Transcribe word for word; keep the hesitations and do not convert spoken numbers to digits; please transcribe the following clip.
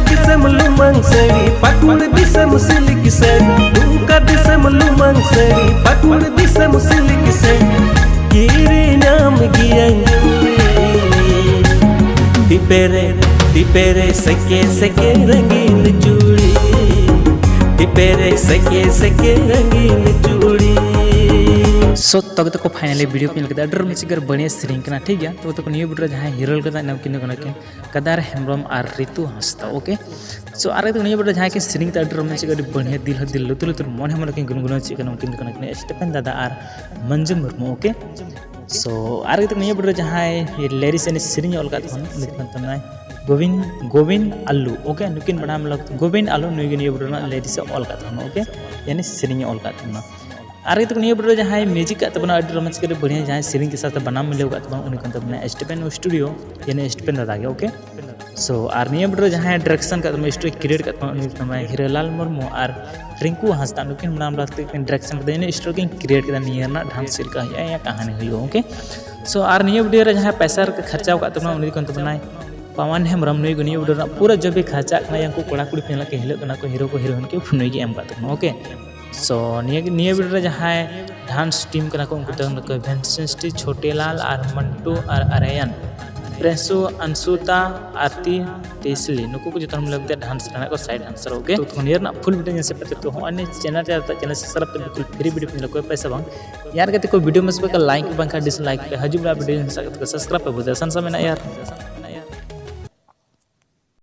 ᱫᱤᱥᱚᱢ ᱞᱩᱢᱟᱹᱝ ᱥᱟᱹᱲᱤ, ᱯᱟᱹᱠᱩᱲ ᱫᱤᱥᱚᱢ ᱥᱤᱞᱤᱠ ᱥᱟᱹᱲᱤ, ᱫᱩᱢᱠᱟ ᱫᱤᱥᱚᱢ ᱞᱩᱢᱟᱹᱝ ᱥᱟᱹᱲᱤ, ᱯᱟᱹᱠᱩᱲ ᱫᱤᱥᱚᱢ ᱥᱤᱞᱤᱠ ᱥᱟᱹᱲᱤ, ᱠᱤᱨᱤᱧᱟᱢ ᱜᱤᱭᱟᱹᱧ ᱪᱩᱲᱤ᱾ ᱴᱤᱯᱮᱨᱮ, ᱴᱤᱯᱮᱨᱮ ᱥᱮᱠᱮ ᱥᱮᱠᱮ ᱨᱚᱝᱜᱤᱱ ᱪᱩᱲᱤ, ᱴᱤᱯᱮᱨᱮ ᱥᱮᱠᱮ ᱥᱮᱠᱮ ᱨᱚᱝᱜᱤᱱ ᱪᱩᱲᱤ᱾ So, ᱛᱚᱵᱮ ᱛᱚᱠᱚ finally video ᱯᱮ ᱧᱮᱞ ᱠᱮᱫᱟ, ᱟᱹᱰᱤ ᱨᱚᱢᱚᱡᱽ ᱜᱮ ᱵᱟᱹᱲᱤᱭᱟ ᱥᱮᱨᱮᱧ ᱠᱟᱱᱟ, ᱴᱷᱤᱠ ᱜᱮᱭᱟ᱾ ᱛᱚᱵᱮ ᱛᱚᱠᱚ ᱱᱤᱭᱟᱹ video ᱨᱮ ᱡᱟᱦᱟᱸᱭ hero ᱞᱮᱠᱟ ᱱᱟᱢᱠᱤᱱ ᱫᱚ ᱠᱟᱱᱟ ᱠᱤᱱ ᱠᱟᱫᱟᱨ ᱦᱮᱢᱵᱨᱚᱢ ᱟᱨ ᱨᱤᱛᱩ ᱦᱟᱸᱥᱫᱟ, okay? So, ᱟᱨ ᱱᱤᱭᱟᱹ video ᱨᱮ ᱡᱟᱦᱟᱸᱭ ᱠᱤᱱ ᱥᱮᱨᱮᱧ ᱠᱟᱫᱟ, ᱟᱹᱰᱤ ᱨᱚᱢᱚᱡᱽ ᱜᱮ, ᱟᱹᱰᱤ ᱵᱟᱹᱲᱤᱭᱟ, ᱫᱤᱞ ᱦᱚᱸ ᱫᱤᱞ, ᱞᱩᱛᱩᱨ ᱞᱩᱛᱩᱨ, ᱢᱚᱱᱮ ᱦᱚᱸ ᱢᱚᱱᱮ ᱠᱤᱱ ᱜᱩᱱᱜᱩᱱᱟᱣ ᱪᱮᱫ ᱠᱟᱱᱟ, ᱩᱱᱠᱤᱱ ᱫᱚ ᱠᱟᱱᱟ ᱠᱤᱱ ᱥᱴᱤᱯᱷᱮᱱ ᱫᱟᱫᱟ ᱟᱨ ᱢᱚᱧᱡᱩ ᱢᱩᱨᱢᱩ, okay? So, ᱟᱨ ᱱᱤᱭᱟᱹ video ᱨᱮ ᱡᱟᱦᱟᱸᱭ lyrics ᱮᱱᱮᱡ ᱥᱮᱨᱮᱧ ᱮ ᱚᱞ ᱠᱟᱫ ᱛᱟᱵᱚᱱᱟ, ᱩᱱᱤ ᱫᱚ ᱠᱟᱱ ᱛᱟᱵᱚᱱᱟᱭ ᱜᱳᱵᱤᱱ, ᱜᱳᱵᱤᱱ ᱟᱞᱩ, okay? ᱱᱩᱠᱤᱱ ᱵᱟᱱᱟᱨ ᱢᱮᱞᱟ ᱜᱳᱵᱤᱱ ᱟᱞᱩ, ᱱᱩᱭ ᱜᱮ ᱱᱤᱭᱟᱹ video ᱨᱮᱱᱟᱜ lyrics ᱮ ᱚᱞ ᱠᱟᱫ ᱛᱟᱵᱚᱱᱟ, okay? ᱮᱱᱮᱡ ᱥᱮᱨᱮᱧ ᱮ ᱚᱞ ᱠᱟᱫ ᱛᱟᱵᱚᱱᱟ᱾ ᱟᱨ ᱱᱤᱛᱚᱜ ᱱᱤᱭᱟᱹ video ᱨᱮ ᱡᱟᱦᱟᱸᱭ music ᱠᱟᱫ ᱛᱟᱵᱚᱱᱟ, ᱟᱹᱰᱤ ᱨᱚᱢᱚᱡᱽ ᱜᱮ, ᱟᱹᱰᱤ ᱵᱟᱹᱲᱤᱭᱟ, ᱡᱟᱦᱟᱸᱭ ᱥᱮᱨᱮᱧ ᱠᱮ ᱥᱟᱛᱷ ᱵᱟᱱᱟᱢ ᱢᱤᱞᱟᱹᱣ ᱠᱟᱫ ᱛᱟᱵᱚᱱᱟ, ᱩᱱᱤ ᱠᱟᱱ ᱛᱟᱵᱚᱱᱟ ᱥᱴᱤᱯᱷᱮᱱ ᱥᱴᱩᱰᱤᱭᱳ, ᱭᱟᱱᱤ ᱥᱴᱤᱯᱷᱮᱱ ᱫᱟᱫᱟ ᱜᱮ, okay? So, ᱟᱨ ᱱᱤᱭᱟᱹ video ᱨᱮ ᱡᱟᱦᱟᱸᱭ direction ᱠᱟᱫ ᱛᱟᱵᱚᱱᱟ, story create ᱠᱟᱫ ᱛᱟᱵᱚᱱᱟ, ᱩᱱᱤ ᱠᱟᱱᱟᱭ ᱦᱤᱨᱟᱹᱞᱟᱞ ᱢᱩᱨᱢᱩ ᱟᱨ ᱨᱤᱝᱠᱩ ᱦᱟᱸᱥᱫᱟ, ᱱᱩᱠᱤᱱ ᱵᱟᱱᱟᱨ ᱢᱮᱞᱟ ᱛᱮ ᱠᱤᱱ direction ᱠᱟᱫᱟ, ᱭᱟᱱᱤ story ᱠᱤᱱ create ᱠᱮᱫᱟ, ᱱᱤᱭᱟᱹ ᱨᱮᱱᱟᱜ dance ᱪᱮᱫ ᱞᱮᱠᱟ ᱦᱩᱭᱩᱜᱼᱟ, ᱭᱟ ᱠᱟᱹᱦᱱᱤ ᱦᱩᱭᱩᱜᱼᱟ, okay? So, ᱟᱨ ᱱᱤᱭᱟᱹ video ᱨᱮ ᱡᱟᱦᱟᱸᱭ ᱯᱚᱭᱥᱟ ᱠᱚ ᱠᱷᱚᱨᱪᱟᱣ ᱠᱟᱫ ᱛᱟᱵᱚᱱᱟ, ᱩᱱᱤ ᱠᱟᱱ ᱛᱟᱵᱚᱱᱟᱭ ᱯᱟᱣᱟᱱ ᱦᱮᱢᱵᱨᱚᱢ, ᱱᱩᱭ ᱜᱮ ᱱᱤᱭᱟᱹ video ᱨᱮᱱᱟᱜ ᱯᱩᱨᱟᱹ ᱡᱚᱵᱤ ᱠᱷᱚᱨᱪᱟᱜ ᱠᱟᱱᱟ, ᱩᱱᱠᱩ ᱠᱚᱲᱟ ᱠᱩᱲᱤ ᱯᱮ ᱧᱮᱞ ᱠᱤᱱ ᱦᱤᱞᱟᱹᱜ ᱠᱟᱱᱟ ᱠᱚ, hero ᱠᱚ heroine ᱠᱚ, ᱱᱩᱭ ᱜᱮ ᱮᱢ ᱠᱟᱫ ᱛᱟᱵᱚᱱᱟ, okay? So, ᱱᱤᱭᱟᱹ, ᱱᱤᱭᱟᱹ video ᱨᱮ ᱡᱟᱦᱟᱸᱭ dance team ᱠᱟᱱᱟ ᱠᱚ, ᱩᱱᱠᱩ ᱫᱚ ᱠᱟᱱᱟ ᱠᱚ ᱵᱷᱮᱱᱥᱮᱱᱥᱴᱤ, ᱪᱷᱳᱴᱮᱞᱟᱞ ᱟᱨ ᱢᱟᱱᱴᱩ ᱟᱨ ᱟᱨᱭᱟᱱ, ᱯᱨᱮᱥᱩ, ᱟᱱᱥᱩᱛᱟ, ᱟᱨᱛᱤ, ᱛᱮᱥᱞᱤ, ᱱᱩᱠᱩ ᱠᱚ ᱡᱚᱛᱚ ᱦᱚᱲ ᱢᱤᱞᱟᱹᱣ ᱠᱟᱛᱮ dance ᱨᱮᱱᱟᱜ ᱠᱚ side dancer, okay? ᱛᱚ, ᱱᱤᱭᱟᱹ ᱨᱮᱱᱟᱜ full video ᱧᱮᱞ ᱥᱮ ᱯᱮ, ᱛᱚ ᱦᱚᱸᱜᱼᱚᱭ ᱱᱤᱭᱟᱹ channel ᱨᱮ ᱪᱮᱱᱮᱞ subscribe ᱛᱮ ᱵᱤᱞᱠᱩᱞ free video ᱯᱮ ᱧᱮᱞᱟ, ᱠᱳᱭ ᱯᱚᱭᱥᱟ ᱵᱟᱝ᱾ ᱧᱮᱞ ᱠᱟᱛᱮ ᱠᱚ video ᱢᱚᱡᱽ ᱯᱮ like ᱵᱟᱝᱠᱷᱟᱱ dislike ᱯᱮ, ᱦᱤᱡᱩᱜ ᱵᱮᱲᱟ video subscribe ᱯᱮ ᱵᱩᱡᱷᱟᱹᱣᱟ, ᱥᱟᱱᱥᱟ ᱢᱮᱱᱟᱜᱼᱟ ᱭᱟᱨ᱾